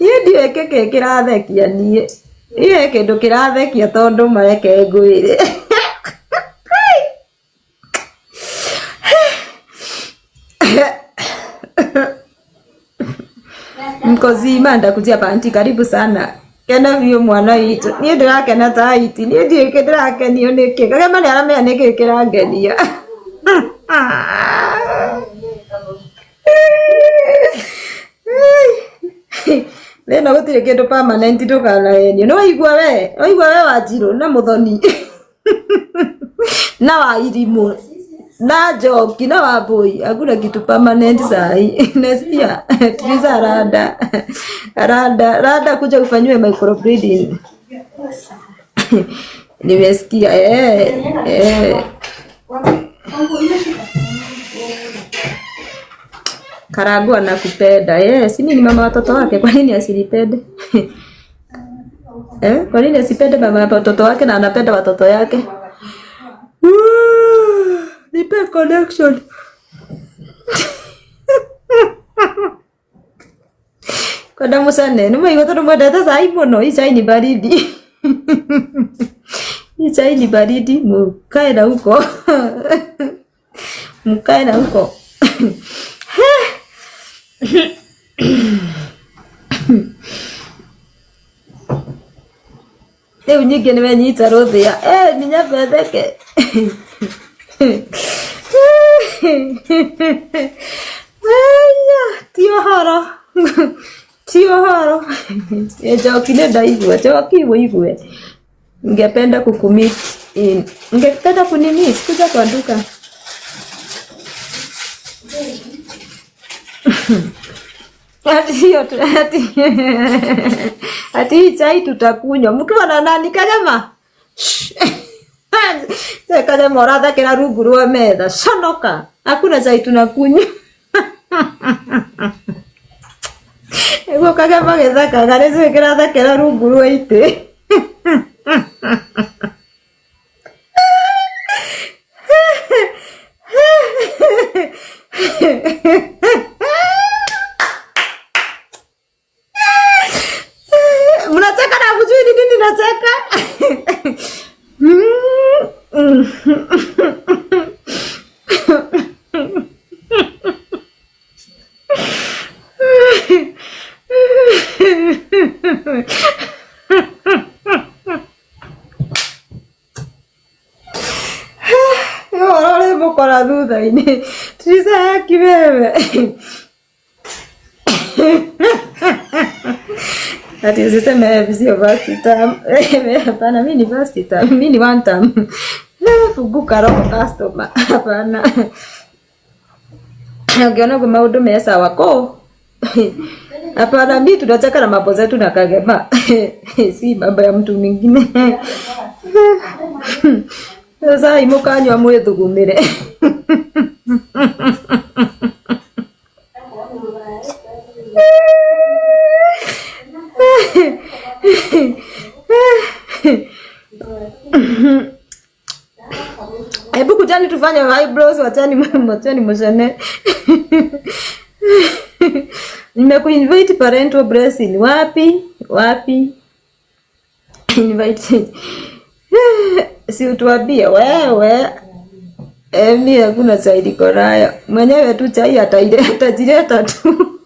Niĩ ndiũĩ kĩkĩ kĩrathekia niĩ. Niĩ he kĩndũ kĩrathekia tondũ mareke ngwĩre. Mkozima ndakujia panti karibu sana. Kena biũ mwana witũ. Niĩ ndĩrakena ta iti. Niĩ ndiũĩ kĩ ndĩrakenio nĩkĩ. Kagema nĩ aramenya nĩkĩ kĩrangenia. Thĩna gũtirĩ kĩndũ permanent ndũkanahenio. Nĩ waigua we? Waigua we Wanjirũ na Mũthoni na Wairimũ na Njoki na Wambui, hakuna kitu permanent sahi. Nasikia Teresa rada rada rada kuja ufanyiwe microbleeding. Nimesikia eh, eh. Karagu anakupenda. Eh, si ni mama watoto wake, kwa nini asinipende? Eh, kwa nini asipende mama watoto wake na anapenda watoto yake? Nipe connection. Kwenda mucane, nĩ mwaigua tondũ mwendete cai mũno, hii chai ni baridi. Hii chai ni baridi, mukae na huko. Mukae na huko. Rĩu nyingĩ nĩ wenyita rũthĩa. Eh, nginya betheke. Aya, ti ũhoro. Ti ũhoro. Njoki nĩ ndaigua. Njoki ũigue. Ningependa kukumeet in. Ningependa kunimit kuja kwa duka. Ati hiyo ati ati hii chai tutakunywa mkiwa na nani? Kanyama Kanyama ũrathekera rungu rwa metha, conoka, hakuna chai tunakunywa. Nĩguo kanyama gĩthekaga nĩcũĩ kĩrathekera rungu rwa itĩ. Mnacheka na hamjui ni nini nacheka. Ũhoro ũrĩmũkora thutha-inĩ. Teresa haki wewe. Ati usiseme sio first term. Hapana, mimi ni first term. Mimi ni one term. Funguka roho customer. Hapana. Ukiona kwa maundu me sawa ko. Hapana, mimi tunacheka na mambo zetu na Kagema. Si mambo ya mtu mwingine. Sasa imukanywa mwithugumire. Hebu kujani tufanye eyebrows, wachani wachani mshane. Nimekuinvite parental blessing. Wapi? Wapi? Invite. Si utuambie wewe. Emi hakuna chai niko nayo. Mwenyewe tu chai atajileta tu.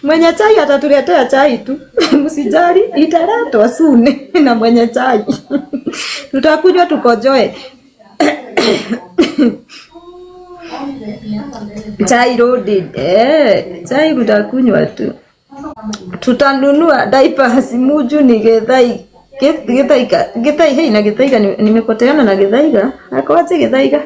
Mwenye chai atatuletea chai tu. Msijali, italetwa soon na mwenye chai. Tutakunywa tukojoe. Chai loaded. Eh, chai mtakunywa tu. Tutanunua diapers muju ni gethai Githaiga Githai hei na Githaiga nimepoteana na Githaiga akoaje Githaiga.